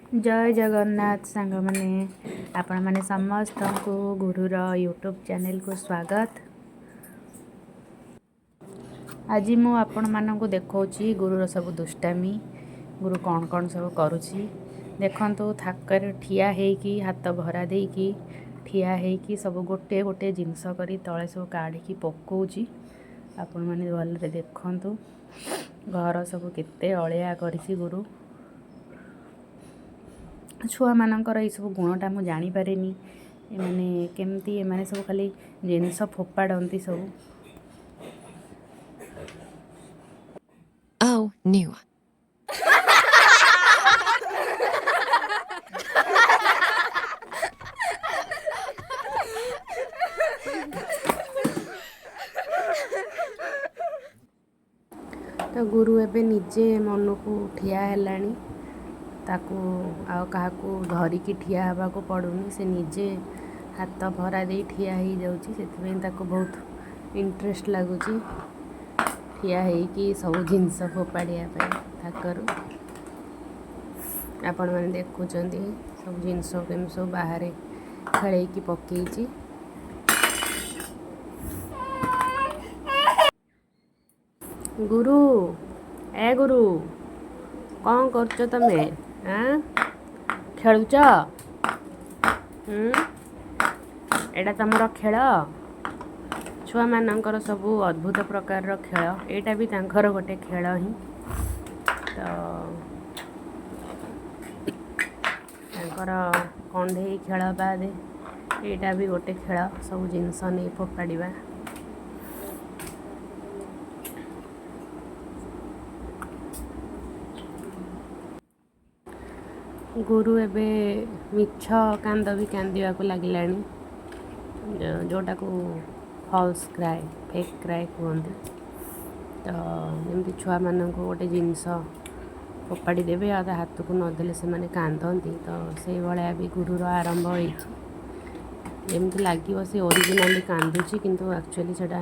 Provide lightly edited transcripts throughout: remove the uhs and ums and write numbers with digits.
ଜୟ ଜଗନ୍ନାଥ ସାଙ୍ଗମାନେ, ଆପଣମାନେ ସମସ୍ତଙ୍କୁ ଗୁରୁର ୟୁଟ୍ୟୁବ୍ ଚ୍ୟାନେଲକୁ ସ୍ୱାଗତ। ଆଜି ମୁଁ ଆପଣମାନଙ୍କୁ ଦେଖାଉଛି ଗୁରୁର ସବୁ ଦୁଷ୍ଟାମି, ଗୁରୁ କ'ଣ କ'ଣ ସବୁ କରୁଛି। ଦେଖନ୍ତୁ, ଥାକରେ ଠିଆ ହେଇକି, ହାତ ଭରା ଦେଇକି ଠିଆ ହେଇକି ସବୁ ଗୋଟେ ଗୋଟେ ଜିନିଷ କରି ତଳେ ସବୁ କାଢ଼ିକି ପକାଉଛି। ଆପଣମାନେ ଭଲରେ ଦେଖନ୍ତୁ, ଘର ସବୁ କେତେ ଅଳିଆ କରିଛି ଗୁରୁ। ଛୁଆମାନଙ୍କର ଏଇସବୁ ଗୁଣଟା ମୁଁ ଜାଣିପାରେନି, ଏମାନେ କେମିତି ଏମାନେ ସବୁ ଖାଲି ଜିନିଷ ଫୋପାଡ଼ନ୍ତି ସବୁ। Oh, new. ତ ଗୁରୁ ଏବେ ନିଜେ ମନକୁ ଠିଆ ହେଲାଣି, ତାକୁ ଆଉ କାହାକୁ ଧରିକି ଠିଆ ହେବାକୁ ପଡ଼ୁନି, ସେ ନିଜେ ହାତ ଭରା ଦେଇ ଠିଆ ହେଇଯାଉଛି। ସେଥିପାଇଁ ତାକୁ ବହୁତ ଇଣ୍ଟରେଷ୍ଟ ଲାଗୁଛି ଠିଆ ହେଇକି ସବୁ ଜିନିଷ ଫୋପାଡ଼ିବା ପାଇଁ ଥାକରୁ। ଆପଣମାନେ ଦେଖୁଛନ୍ତି ସବୁ ଜିନିଷ କେମିତି ସବୁ ବାହାରେ ଖେଳେଇକି ପକେଇଛି। ଗୁରୁ, ଏ ଗୁରୁ, କ'ଣ କରୁଛ ତମେ? ଆଁ, ଖେଳୁଛ? ଏଇଟା ତମର ଖେଳ? ଛୁଆମାନଙ୍କର ସବୁ ଅଦ୍ଭୁତ ପ୍ରକାରର ଖେଳ, ଏଇଟା ବି ତାଙ୍କର ଗୋଟେ ଖେଳ ହିଁ। ତ ତାଙ୍କର କଣ୍ଢେଇ ଖେଳ ବାଦେ ଏଇଟା ବି ଗୋଟେ ଖେଳ, ସବୁ ଜିନିଷ ନେଇ ଫୋପାଡ଼ିବା। ଗୁରୁ ଏବେ ମିଛ କାନ୍ଦ ବି କାନ୍ଦିବାକୁ ଲାଗିଲାଣି, ଯେଉଁଟାକୁ ଫଲ୍ସ କ୍ରାଏ, ଫେକ୍ କ୍ରାଏ କୁହନ୍ତି। ତ ଯେମିତି ଛୁଆମାନଙ୍କୁ ଗୋଟେ ଜିନିଷ ଫୋପାଡ଼ି ଦେବେ ଆଉ ତା ହାତକୁ ନଦେଲେ ସେମାନେ କାନ୍ଦନ୍ତି, ତ ସେଇଭଳିଆ ବି ଗୁରୁର ଆରମ୍ଭ ହେଇଛି। ଯେମିତି ଲାଗିବ ସେ ଅରିଜିନାଲି କାନ୍ଦୁଛି, କିନ୍ତୁ ଆକ୍ଚୁଆଲି ସେଇଟା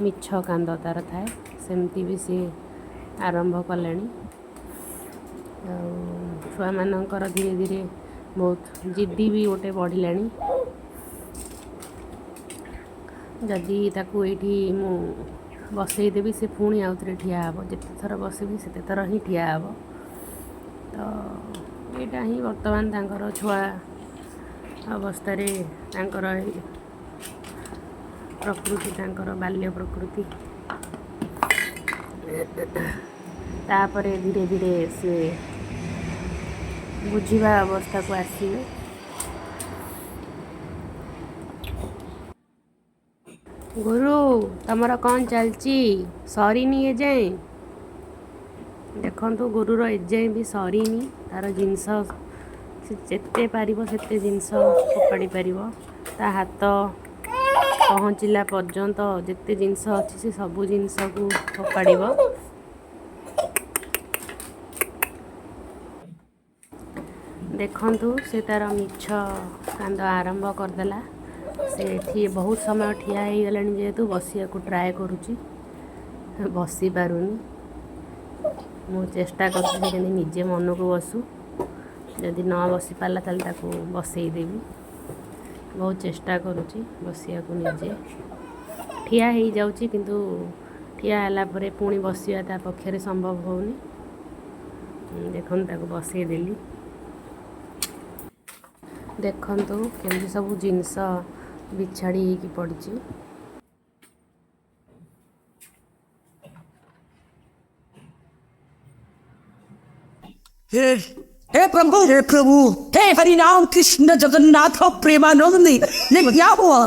ମିଛ କାନ୍ଦ ତା'ର ଥାଏ, ସେମିତି ବି ସିଏ ଆରମ୍ଭ କଲେଣି। ଆଉ ଛୁଆମାନଙ୍କର ଧୀରେ ଧୀରେ ବହୁତ ଜିଦ୍ଦି ବି ଗୋଟେ ବଢ଼ିଲାଣି। ଯଦି ତାକୁ ଏଇଠି ମୁଁ ବସେଇଦେବି, ସେ ପୁଣି ଆଉଥରେ ଠିଆ ହେବ, ଯେତେ ଥର ବସିବି ସେତେ ଥର ହିଁ ଠିଆ ହେବ। ତ ଏଇଟା ହିଁ ବର୍ତ୍ତମାନ ତାଙ୍କର ଛୁଆ ଅବସ୍ଥାରେ ତାଙ୍କର ଏଇ ପ୍ରକୃତି, ତାଙ୍କର ବାଲ୍ୟ ପ୍ରକୃତି। ତାପରେ ଧୀରେ ଧୀରେ ସିଏ ବୁଝିବା ଅବସ୍ଥାକୁ ଆସିବେ। ଗୁରୁ, ତମର କ'ଣ ଚାଲିଛି? ସରିନି ଏଯାଏଁ? ଦେଖନ୍ତୁ, ଗୁରୁର ଏଯାଏଁ ବି ସରିନି। ତାର ଜିନିଷ ସେ ଯେତେ ପାରିବ ସେତେ ଜିନିଷ ଫୋପାଡ଼ି ପାରିବ। ତା ହାତ ପହଞ୍ଚିଲା ପର୍ଯ୍ୟନ୍ତ ଯେତେ ଜିନିଷ ଅଛି ସେ ସବୁ ଜିନିଷକୁ ଫୋପାଡ଼ିବ। ଦେଖନ୍ତୁ, ସେ ତାର ମିଛ କାନ୍ଦ ଆରମ୍ଭ କରିଦେଲା। ସେ ଏଠି ବହୁତ ସମୟ ଠିଆ ହେଇଗଲାଣି, ଯେହେତୁ ବସିବାକୁ ଟ୍ରାଏ କରୁଛି, ବସିପାରୁନି। ମୁଁ ଚେଷ୍ଟା କରୁଛି ସେ କେମିତି ନିଜେ ମନକୁ ବସୁ। ଯଦି ନ ବସିପାରିଲା ତାହେଲେ ତାକୁ ବସେଇଦେବି। ବହୁତ ଚେଷ୍ଟା କରୁଛି ବସିବାକୁ, ନିଜେ ଠିଆ ହେଇଯାଉଛି, କିନ୍ତୁ ଠିଆ ହେଲା ପରେ ପୁଣି ବସିବା ତା ପକ୍ଷରେ ସମ୍ଭବ ହେଉନି। ଦେଖନ୍ତୁ, ତାକୁ ବସେଇଦେଲି। ଦେଖନ୍ତୁ କେମିତି ସବୁ ଜିନିଷ ବିଛାଡ଼ି ହେଇକି ପଡ଼ିଛି। हे हे प्रभु, हे प्रभु, हे हरि राम कृष्ण जगन्नाथ प्रेमानंद, ये क्या हुआ?